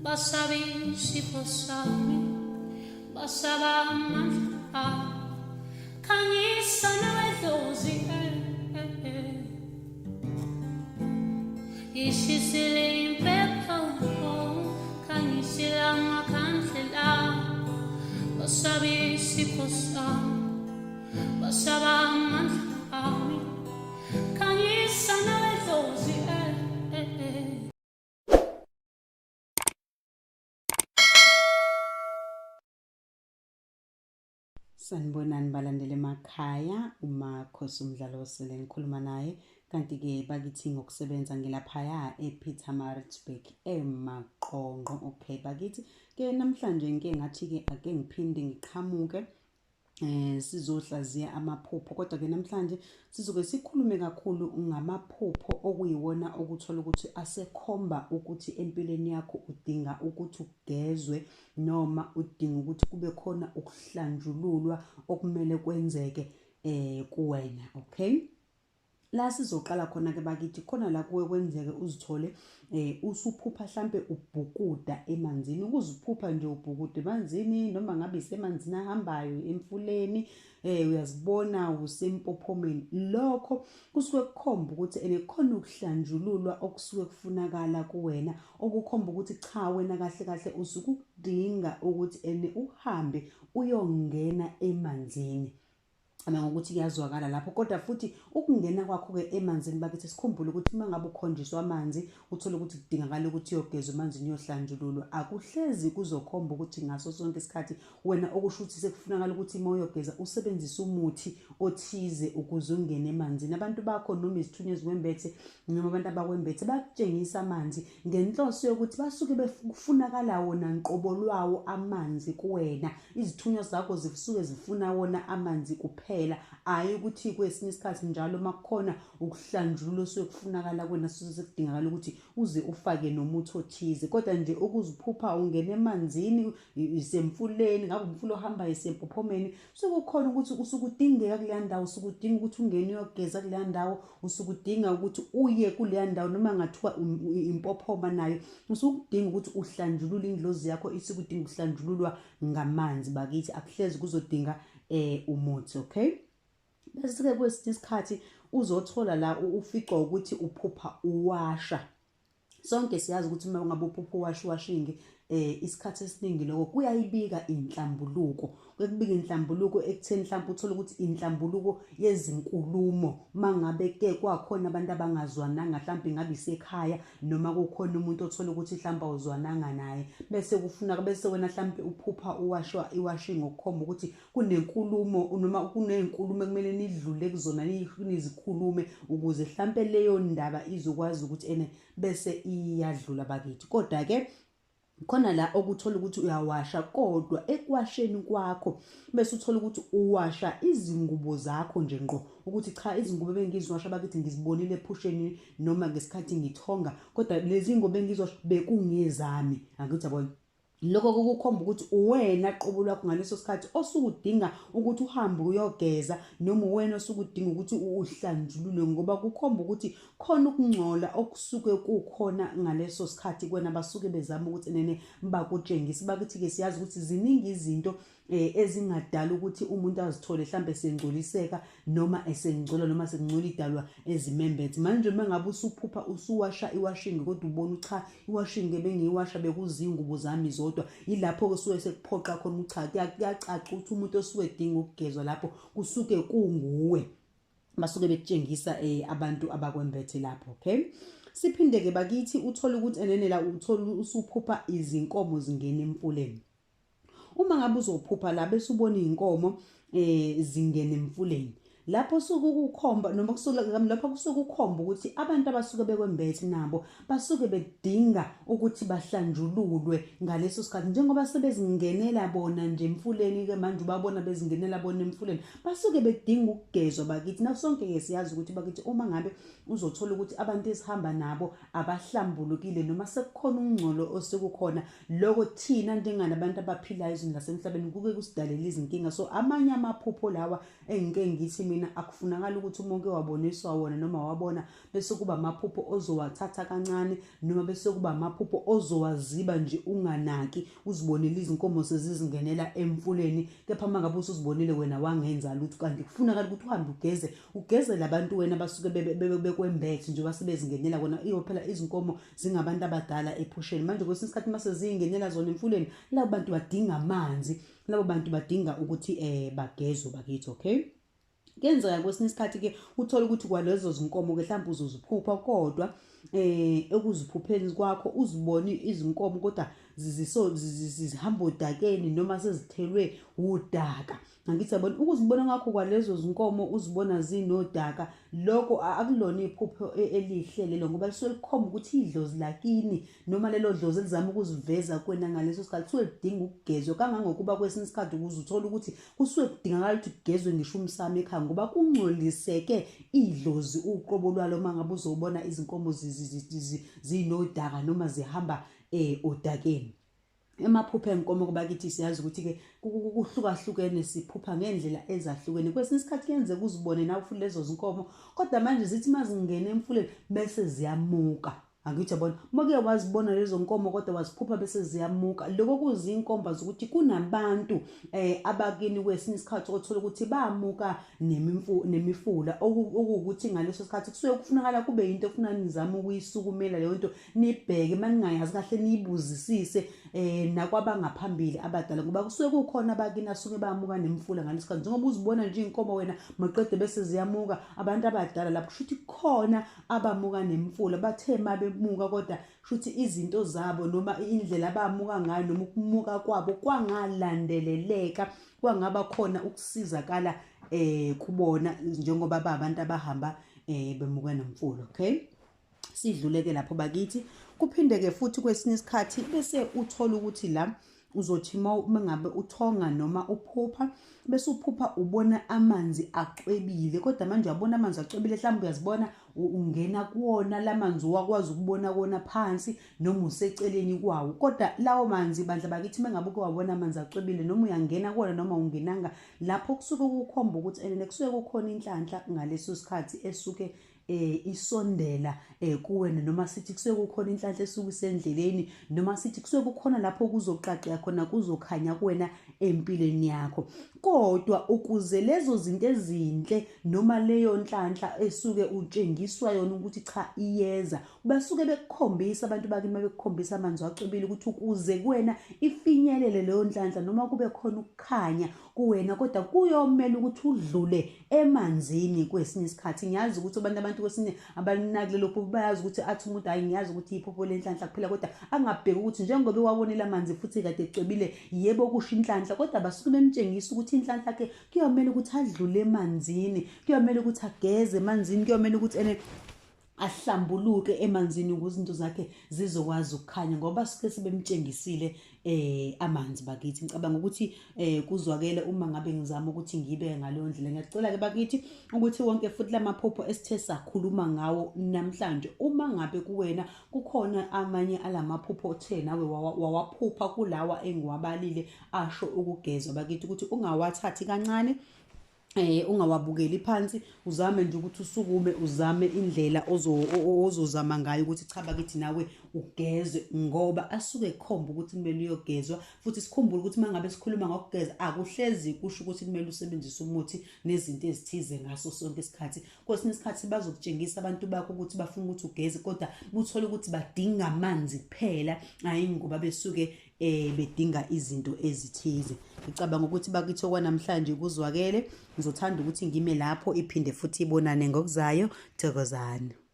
Basaba isipho sami, basaba amandla ami. Khanyisa nawedlozi, eh, eh, eh. Ishisile impepho, khanyisile amakhandlela. Basaba isipho sami, basaba amandla ami. Khanyisa nawedlozi, eh, eh, eh. Sanibonani balandeli emakhaya, uMakhosi umdlalo osele ngikhuluma naye kanti-ke bakithi ngokusebenza ngilaphaya ePietermaritzburg eMaqonqo. Okay bakithi ke namhlanje ngike ngathi-ke ake ngiphinde ngiqhamuke sizohlaziya amaphupho kodwa ke namhlanje sizoke sikhulume kakhulu ngamaphupho okuyiwona okuthola ukuthi asekhomba ukuthi empilweni yakho udinga ukuthi ugezwe noma udinga ukuthi kube khona ukuhlanjululwa okumele kwenzeke kuwena. Okay, la sizoqala khona ke bakithi, khona la kuwe kwenzeke uzithole usuphupha hlampe ubhukuda emanzini. Ukuziphupha nje ubhukuda emanzini, noma ngabe isemanzini ahambayo emfuleni, uyazibona usempophomeni, lokho kusuke kukhomba ukuthi ene khona ukuhlanjululwa okusuke kufunakala kuwena, okukhomba ukuthi cha wena kahle kahle usuke ukudinga ukuthi ene uhambe uyongena emanzini. Cabanga ukuthi kuyazwakala lapho, kodwa futhi ukungena kwakho-ke emanzini bakithi, sikhumbule ukuthi uma ngabe ukhonjiswa amanzi uthole ukuthi kudingakala ukuthi uyogezwa emanzini uyohlanjululwa, akuhlezi kuzokhomba ukuthi ngaso sonke isikhathi wena okusho ukuthi sekufunakala ukuthi uma uyogeza usebenzise umuthi othize ukuze ungene emanzini. Abantu bakho noma izithunywa ezikwembethe noma abantu abakwembethe bakutshengisa amanzi ngenhloso yokuthi basuke befunakala wona nqobo lwawo amanzi kuwena. Izithunywa zakho zisuke zifuna wona amanzi kuphela, hhayi ukuthi kwesinye isikhathi njalo uma kukhona ukuhlanjululwa osuke kufunakala kuwena suke sekudingakala ukuthi uze ufake nomuthi othize. Kodwa nje ukuziphupha ungena emanzini, isemfuleni, ngabe umfula ohambayo isempophomeni, sekukhona ukuthi usuke udingeka kuleya ndawo, usuke udinga ukuthi ungene uyogeza kuleya ndawo, usuke udinga ukuthi uye kuleya ndawo, noma ngathiwa impophoma nayo usukudinga ukuthi uhlanjulule ingilozi yakho, isikudinga ukuhlanjululwa ngamanzi bakithi, akuhlezi kuzodinga umuthi. Okay, bese-ke kwesinye isikhathi uzothola la uficwa ukuthi uphupha uwasha. Sonke siyazi ukuthi uma ngabe uphupha uwasha uwashingi, isikhathi esiningi lokho kuyayibika inhlambuluko, kuyakubika inhlambuluko ekutheni mhlawumbe uthole ukuthi inhlambuluko yezinkulumo, mangabe ke kwakhona abantu abangazwananga, mhlawumbe ingabe isekhaya noma kukhona umuntu othola ukuthi mhlawumbe awuzwananga naye, bese kufuna bese wena mhlawumbe uphupha uwashwa iwashingi okukhomba ukuthi kunenkulumo noma kuney'nkulumo ekumele nidlule kuzona nizikhulume ukuze mhlampe leyo ndaba izokwazi ukuthi ene bese iyadlula bakithi. Kodwa-ke khona la okuthola ukuthi uyawasha, kodwa ekuwasheni kwakho bese uthola ukuthi uwasha izingubo zakho nje ngqo, ukuthi cha izingubo ebengiziwasha bakithi ngizibonile ephusheni noma ngesikhathi ngithonga, kodwa lezi ngubo engiziwasha bekungezami. Angithi yabona, lokho kukukhomba ukuthi uwena qobo lwakho ngaleso sikhathi osukudinga ukuthi uhambe uyogeza, noma uwena osukudinga ukuthi uhlanjululwe, ngoba kukhomba ukuthi khona ukungcola okusuke kukhona ngaleso sikhathi kwena, basuke bezama ukuthi nene bakutshengise. Bakithi-ke siyazi ukuthi ziningi izinto ezingadala ukuthi umuntu azithole mhlambe esengcoliseka noma esengcola noma sekungcola idalwa ezimembethe. Manje uma ngabe usuphupha usuwasha iwashingi, kodwa ubona cha iwashingi ebengiyiwasha bekuzingubo zami zodwa, yilapho-ke suke sekuphoqa khona ukuthi cha kuyacaca ukuthi umuntu osuke edinga ukugezwa lapho kusuke kunguwe, basuke bekutshengisa abantu abakwembethe lapho. Okay, siphinde-ke bakithi uthole ukuthi enenela uthole usuphupha izinkomo zingena emfuleni. Uma ngabe uzophupha la bese ubona iy'nkomo zingena emfuleni, lapho suke kukhomba noma kusuke lapho kusuke kukhomba ukuthi abantu abasuke bekwembethe nabo basuke bedinga ukuthi bahlanjululwe ngaleso sikhathi, njengoba sebezingenela bona nje emfuleni-ke manje ubabona bezingenela bona emfuleni, basuke bedinga ukugezwa bakithi. Na sonke-ke siyazi ukuthi bakithi uma ngabe uzothola ukuthi abantu esihamba nabo abahlambulukile noma sekukhona ukungcola osekukhona, lokho thina njenganabantu abaphilayo ezweni lasemhlabeni kuke kusidalela izinkinga. So amanye amaphupho lawa engike ngithi mina kimina akufunakali ukuthi uma uke waboniswa wona noma wabona bese kuba amaphupho ozowathatha kancane noma bese kuba amaphupho ozowaziba nje unganaki uzibonile izinkomo sezizingenela emfuleni kepha uma ngabe usuzibonile wena wangenza lutho kanti kufunakala ukuthi uhambe ugeze ugeze labantu wena basuke bekwembethe njengoba sebezingenela kona iyo phela izinkomo zingabantu abadala ephusheni manje kwesinye isikhathi uma seziyingenela zona emfuleni labo bantu badinga amanzi labo bantu badinga ukuthi um bagezwe bakithi okay. Kuyenzeka kwesinye isikhathi ke uthole ukuthi kwalezo zinkomo ke mhlawumbe uzoziphupha kodwa ekuziphupheni kwakho uzibone izinkomo kodwa ziziso zihamba odakeni noma sezithelwe udaka. Angithi yabona ukuzibona ngakho kwalezo zinkomo uzibona zinodaka lokho akulona iphupho elihle lelo ngoba lisuke likhomba ukuthi idlozi lakini noma lelo dlozi elizama ukuziveza kuwena ngaleso sikhathi kusuke lidinga ukugezwa kangangokuba kwesinye isikhathi ukuze uthole ukuthi kusuke kudingakala ukuthi kugezwe ngisho umsamo ekhaya ngoba kungcoliseke idlozi uqobo lwalo uma ngabe uzobona izinkomo zinodaka noma zihamba odakeni. Emaphupho enkomo kuba kithi siyazi ukuthi-ke kuhlukahlukene siphupha ngendlela ezahlukene kwesinye isikhathi kuyenzeka uzibone nawe futhi lezo zinkomo kodwa manje zithi uma zingena emfuleni bese ziyamuka. Angithi yabona uma kuye wazibona lezo nkomo kodwa waziphupha bese ziyamuka lokho kuzinkomba zokuthi kunabantu abakini kwesinye isikhathi othola ukuthi bamuka nemifula okuwukuthi ngaleso sikhathi kusuke kufunakala kube yinto efuna nizame ukuyisukumela leyo nto nibheke uma ningayazi kahle niyibuzisise nakwabangaphambili abadala ngoba kusuke kukhona abakini asuke bamuka nemifula ngaleso sikhathi njengoba uzibona nje iy'nkomo wena maqede bese ziyamuka abantu abadala lapho kusho ukuthi kukhona abamuka nemfula bathe mabemuka kodwa shuthi izinto zabo noma indlela abamuka ngayo noma ukumuka kwabo kwangalandeleleka kwangaba khona ukusizakala kubona njengoba babantu abahamba bemuka nomfula. Okay, sidluleke lapho bakithi. Kuphinde-ke futhi kwesinye isikhathi bese uthola ukuthi la uzothi uma ngabe uthonga noma uphupha bese uphupha ubona amanzi acwebile kodwa manje uyabona amanzi acwebile mhlawumbe uyazibona ungena kuwona la manzi wakwazi ukubona kuwona phansi noma useceleni kwawo kodwa lawo manzi bandla bakithi uma ngabe uke wabona amanzi acwebile noma uyangena kuwona noma ungenanga lapho kusuke kukhomba ukuthi ene kusuke kukhona inhlanhla ngaleso sikhathi esuke isondela kuwena noma sithi kusuke kukhona inhlanhla esuke isendleleni noma sithi kusuke kukhona lapho kuzoqaqeka khona kuzokhanya kuwena empilweni yakho. Kodwa ukuze lezo zinto ezinhle noma leyo nhlanhla esuke utshengiswa yona ukuthi cha iyeza, basuke bekukhombisa abantu bakini mabekukhombisa amanzi acwebile ukuthi ukuze kuwena ifinyelele leyo nhlanhla noma kube khona ukukhanya kuwena kodwa kuyomela ukuthi udlule emanzini kwesinye isikhathi. Ngiyazi ukuthi abantu kwesinye abalinaki lelo phupho, bayazi ukuthi athi umuntu hayi ngiyazi ukuthi iphupho lenhlanhla kuphela, kodwa angabheki ukuthi njengoba ewabonile amanzi futhi kade ecwebile yebo kusho inhlanhla, kodwa basuke bemtshengisa ukuthi inhlanhla yakhe kuyomela ukuthi adlule emanzini, kuyomela ukuthi ageze emanzini, kuyomela ukuthi ene ahlambuluke emanzini ukuze izinto zakhe zizokwazi ukukhanya ngoba suke sebemtshengisile amanzi bakithi. Ngicabanga ukuthi kuzwakele uma ngabe ngizama ukuthi ngibe ngaleyo ndlela. Ngiyacela ke bakithi ukuthi wonke futhi lamaphupho esithe sakhuluma ngawo namhlanje, uma ngabe kuwena kukhona amanye alamaphupho othe nawe wawaphupha kulawa engiwabalile asho ukugezwa bakithi, ukuthi ungawathathi kancane, ungawabukeli phansi, uzame nje ukuthi usukume uzame indlela ozozama ngayo ukuthi cha bakithi nawe ugezwe, ngoba asuke ekhomba ukuthi kumele uyogezwa. Futhi sikhumbule ukuthi uma ngabe sikhuluma ngokugeza akuhlezi kusho ukuthi kumele usebenzise umuthi nezinto ezithize ngaso sonke isikhathi. Kwesinye isikhathi bazokutshengisa abantu bakho ukuthi bafuna ukuthi ugeze, kodwa uthole ukuthi badinga amanzi kuphela, hhayi ngoba besuke bedinga izinto ezithize. Ngicabanga ukuthi bakithi okwanamhlanje kuzwakele. Ngizothanda ukuthi ngime lapho iphinde futhi ibonane ngokuzayo. Thokozani.